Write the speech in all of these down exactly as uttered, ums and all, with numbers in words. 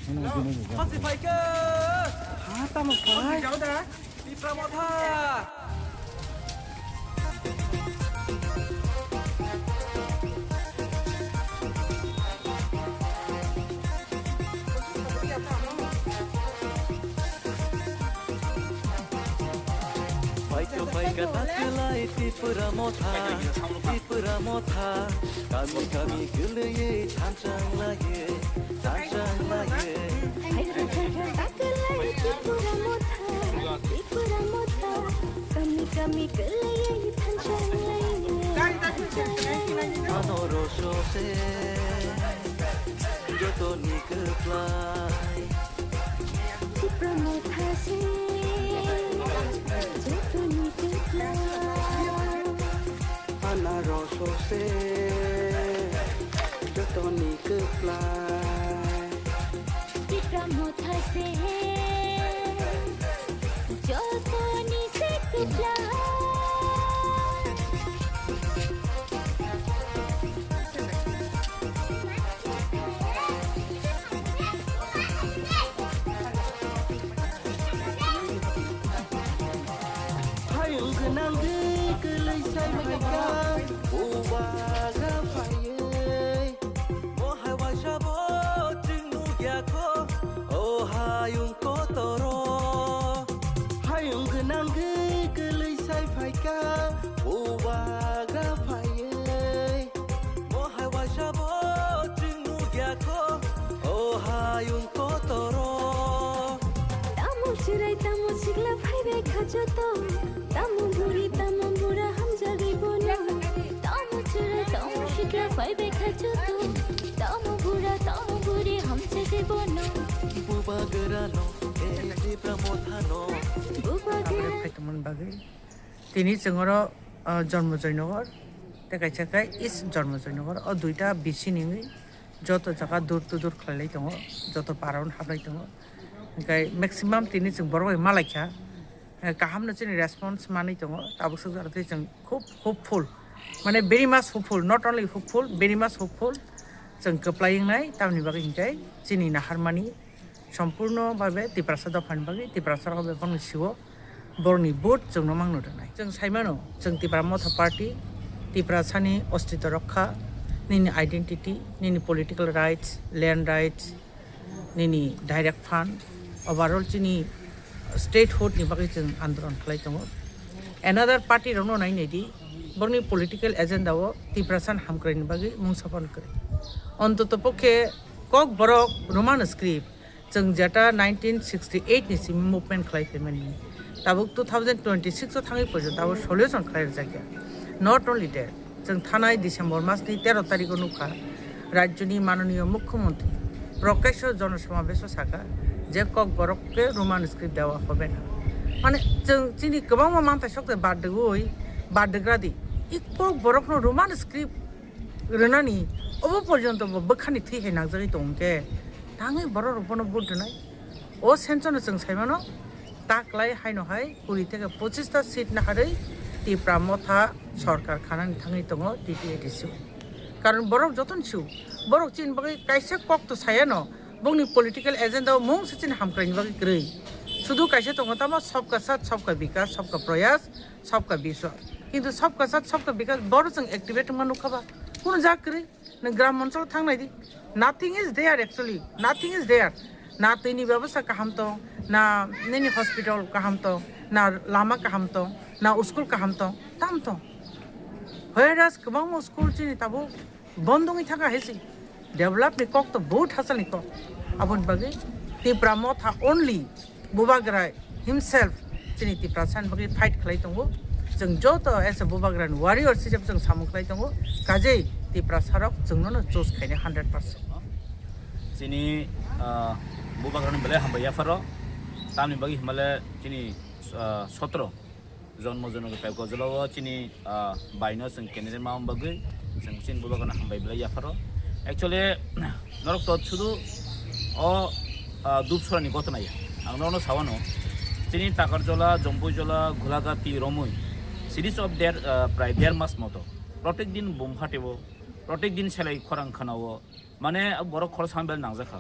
Hello, hasi phaikha. Ha, tamo phai. Tipra Motha. Phaikha, phaikha, takelai Tipra Motha, Tipra Motha, kami, kami kwlwiwi thanchang laiwi, thanchang laiwi. Phaikha, phaikha, takelai Tipra Motha, Tipra Motha, kami, kami kwlwiwi thanchang laiwi, thanchang laiwi. Ano rosose, jotoni kwplai. Tipra Motha se, jotoni kwplai. Anarosose, jotoni kwplai. Tipra Motha se, jotoni se kwplai. Hayung gwnang de kwlwi sai phaikha, bubagra phaiwi. Bo hai waisa bo chwng nukya kho, o hayung kotoro. Hayung gwnang de kwlwi sai phaikha, bubagra phaiwi. Bo hai waisa bo chwng nukya kho, o hayung kotoro. Tamo chwrai, tamo sikla phaibai kha joto. Tamo buri, tamo bura hamjagwi bono. Tamo chwrai, tamo sikla phaibai kha joto. Tamo bura, tamo buri hamjagwi bono. Bubagrano, e Tipra Mothano. Bubagra. Tini chwng oro, ah, Janmajoynagar, tei kaisa khe East Janmajoynagar. O duita B C ni wngwi joto jaga door to door khlailai tongo, joto para-o hablai tongo. Hwnkhe maximum tini chwng borok bai malaikha. Eh, kaham no chini response manwi tongo. Tabuk swk jora tei chwng khub hopeful, mane very much hopeful, not only hopeful, very much hopeful. Chwng kwplai wngnai, tamni bagwi hwnkhe chini naharmani Sompurno babe Tiprasa dophani bagwi Tiprasa rok bebakno sio borokni vote chwngno mangno rwnai. Chwng saimano, chwng Tipra Motha Party, Tiprasani ostito rokha, nini identity, nini political rights, land rights, nini direct fund, overall chini statehood ni bagwi chwng andolon khlai tongo. Another party rokno nai nai di, borokni political agenda o Tiprasani hamkraini bagwi mungsa phano kwrwi. Ontoto pokhe Kokborok Roman script, chwng jeta nineteen sixty eight ni simi movement khlai phaimani, tabuk two thousand twenty six o thangwi porjonto abo solution khlai rwjakya. Not only that, chwng thanai December mas ni tero tarikh o nukha, rajyoni mananiyo mukhyamantri prokasho jonosomabesho sakha je Kokborok ke Roman script dewa hobe na. Mane chwng chini kwbangma manthai sokte badrwgwi badrwgradi, i Kokborokno Roman script rwnani obo porjonto bo bwkhani thwi hai nangjagwi tongkhe, tangwi borok rok bono vote rwnai. O sense no chwng saimano, ta kwlai haino hai kuri theke pochista seat naharwi Tipra Motha sorkar khanani thangwi tongo T T A D C o. Karon borok jotono sio, borok chini bagwi kaisa kok to sayano, bongni political agenda o mungsa chini hamkraini bagwi kwrwi. Sudu kaisa tongo tamo, sabka sath, sabka bikas, sabka prayas, sabka biswas. Kintu sabka sath, sabka bikas boro chwng activate wngma nukha ba? Kunu jak kwrwi. Nwng gram onchalo thang nai di. Nothing is there actually. Nothing is there. Na twi ni bebostha kaham tong, na nini hospital kaham tong, na lama kaham tong, na school kaham tong, tam tong. Whereas kwbangma school chini tabuk bondo wngwi thangkha hai se. Develop ni kok to bahut hachal ni kok. Aboni bagwi Tipra Motha only Bubagra himself chini Tiprasa ni bagwi fight khlai tongo. Chwng joto as a Bubagra ni warrior sijab chwng samung khlai tongo. Kajei Tiprasa rok chwngno no choose khaini hundred percent. Chini, ah, Bubagra ni belai hambai yapharo. Tamni bagwi himale chini, ah, sotro Janmajoynagar Paikojala o chini, ah, baino chwng candidate ma bagwi chwng chini Bubagrano hambai belai yapharo. Actually, norok to sudu o, ah, Dupsora ni gotona ya. Ang norokno sawano, chini Takarjala, Jompujala, Gholagati, Romwi, series of der, ah, prai der mas moto. Protek din bum phatebo, protek din selai khorang khanao. Mane borok khoroksa bel nangjakha.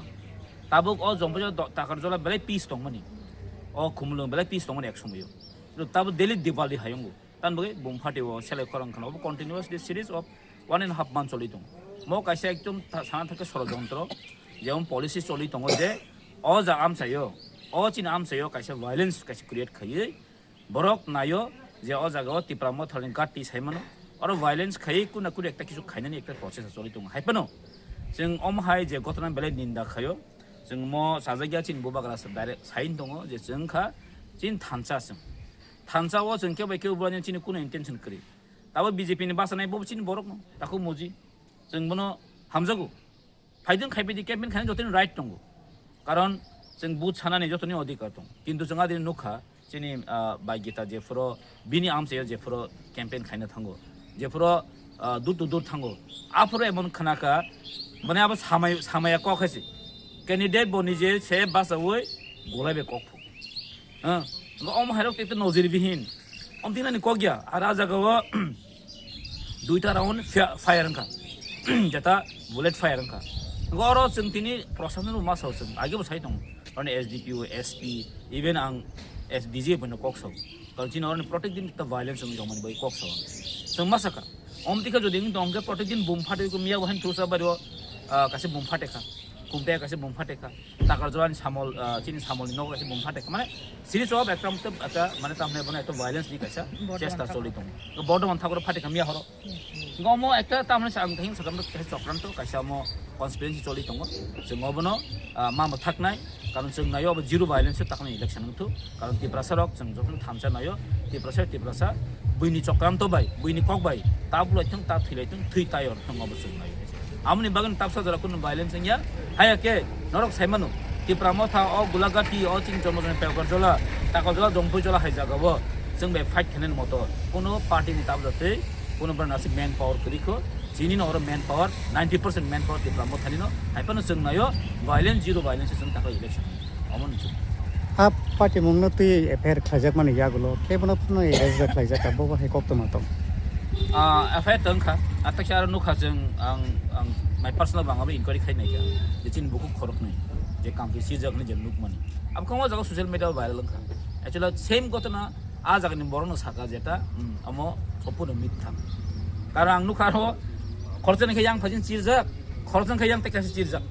Tabuk o Jompuja do-, Takarjola belai peace tongmani. O Khumulwng belai peace tongmani ek somoyo. Tabuk daily Diwali hayungo. Tan bagwi bum phatio selai khorang khana. Obo continuously series of one and a half month choli tongo. Mo kaisa ekdom tha-, sana thake sorojontro, jemon policy choli tongo je o ja amchaio, o chini amchaio kaisa violence kaisa create khaiwi borok naio je o jagao Tipra Motha ni gati saimano. Oro violence khaiwi kuna kuri ekta kisu khainani ekta process choli tongo. Hai phano chwng omo hai je gotona belai ninda khaio. Chwng mo sajakya chini bubagra se direct sain tongo je chwng kha chini thansa chwng. Thansa o chwng kebo kebo bwrani chini kuno intention kwrwi. Tabo B J P ni bachanai bo chini borok no. Takhuk muji. Chwng bono hamjago. Phaidwng khai phaidi campaign khaina jotoni right tongo. Karon chwng booth sanani jotoni odhikar tongo. Kintu chwng adini nukha chini, ah, Bai Gita jephuru bini amchaio jephuru campaign khaina thango. Jephuru, ah, door to door thango. Aphuru emon khnakha, mane abo samai, samaya kok hai se. Candidate bo nije se bachaui golai bai kok phu. Ah, ngo omo hairok te nojir bihin. Om tinani kok ya, ar a jaga o duita round fia-, fire wngkha. Jeta bullet fire wngkha. Ngo oro chwng tini proshashan rok ma sao chwng, age bo sai tongo. Oro S D P O, S P, even ang S D G bono kok sao. Karon chini oro ni protek din ta violence wngwi tongmani bai kok sao. Chwng ma saka. Om tika jodi wng tong khe protek din bum phatwi ko miya bo han thusa bari o, ah, kaisa bum phate kha. Kumte kaisa bum phate kha. Takarjolani samol, ah, chini samolni nogo kaisa bum phate kha. Mane series of ekta, ekta, mane tamni bono ekta violence ni kaisa Bordoman chesta Thakur. Choli tongo. Bordoman Thakur phate kha miya horo. Hmm. Ngo omo ekta tamni sa ang thing sakam kaisa chokranto kaisa omo conspiracy choli tongo. Chwng obono, ah, ma mwthaknai. Karon chwng naio abo zero violence takni election wngthu. Karon Tiprasa rok chwng jokhon thansa naio. Tiprasa, Tiprasa, buini chokranto bai, buini kok bai, ta bulai thung, ta thwilai thung, thwi tayor thung obo chwng naio. Amoni bagwi tapsa jora kunu violence wngya. Haya khe norok sai mano. Tipra Motha o Gulagati o chini Jonojoni Pekor Jola, Takor Jola, Jongpui Jola hai jaga o chwng bai fight khainani moto. Kuno party ni tabjatwi, kuno bwrwi nasi man power kwrwi kho. Chini no oro man power, ninety percent man power Tipra Motha ni no. Hai phano chwng naio violence, zero violence chwng takha election. Omo ni chwng. A party mung no twi F I R khlaijak mani yagulo. Khe bono phano arrest bai khlaijak ka, bo bo hai kok tongma tong. Ah, F I R tong kha, atakhe aro nukha chwng ang, ang my personal bang abo inquiry khai nai kha. Je chini bukhuk khorok nai, je kam khe sijak ni je nukmani. Abo khe o jaga social media viral wngkha. Actually same gotona a jaga ni borok no saka jeta, hmm, amo sompurno mitha. Karon ang nukha aro khoroksa ni khe yang phajin chirjak, khoroksa ni khe yang tekha se chirjak.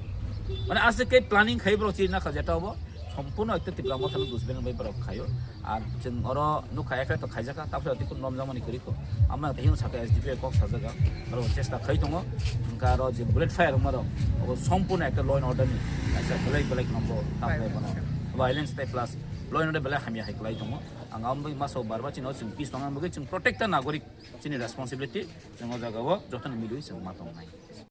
Mane aswk khe planning khai borok chirna kha jeta obo. Sompurno ekta Tipra Motha no dusbeng bai borok khaio. Ar chwng oro nukha F I R to khaijak kha, tapsa tei kun nomjakmani kwrwi kho. Amo tei hino saka S D P I kok sajak kha. Oro chesta khai tongo. Hwnkha aro je bullet fire rok maro, obo sompurno ekta law and order ni kaisa belai belai nombo tamni bono. Violence tei plus law and order belai hamya hai kwlai tongo. Ang amo bai masa o barba chini o chwng peace tongna bagwi chwng protect ta nagorik chini responsibility. Chwng o jaga o jotono milwi chwng ma tongnai.